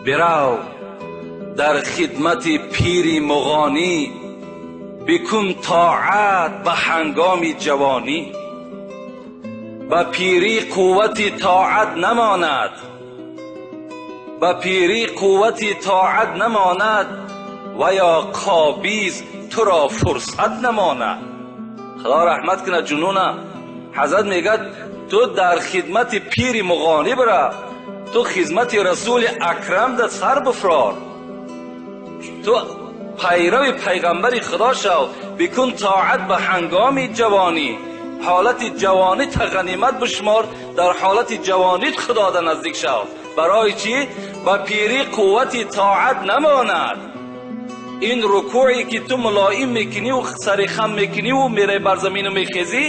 Бирав дар хидмати пири муғонӣ, бикун тоат ба ҳангоми ҷавонӣ. Ба пирӣ қуввати тоат намонад, ба пирӣ қуввати тоат намонад, ва ё қобиз туро фурсат намонад. Худо раҳмат кунад ҷунуна. Ҳазрат мегӯяд, ту дар хидмати пири муғонӣ бирав, ту хидмати расули акрам да сар бифрор, ту пайрави пайғамбари худо шав, бикун тоат ба ҳангоми ҷавонӣ. Ҳолати ҷавонӣ та ғанимат бишмор, дар ҳолати ҷавонит худо да наздик шав. Барои чӣ? Ба пирӣ қуввати тоат намонад. Ин рукӯе ки ту мулоим мекуниву сари хам мекуниву мераи бар замину мехезӣ,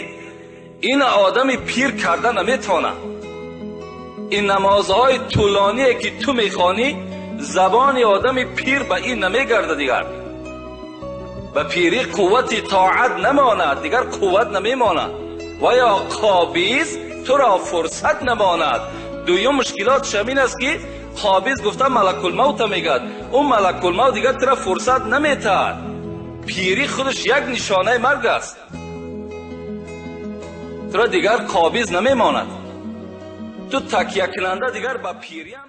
ин одами пир карда наметавонад. Ин намозҳои тӯлоние ки ту мехонӣ, забони одами пир ба ин намегардад дигар. Ба пирӣ қуввати тоат намонад, дигар қувват намемонад. Ва ё қобиз туро фурсат намонад. Дуюм мушкилотш ҳамин аст, ки қобиз гуфта малакулмавта мегӯяд, ӯ малакулмавт дигар туро фурсат наметаҳад. Пирӣ худаш як нишонаи марг аст. Туро дигар қобиз намемонад. Ту такякунанда дигар ба пириам.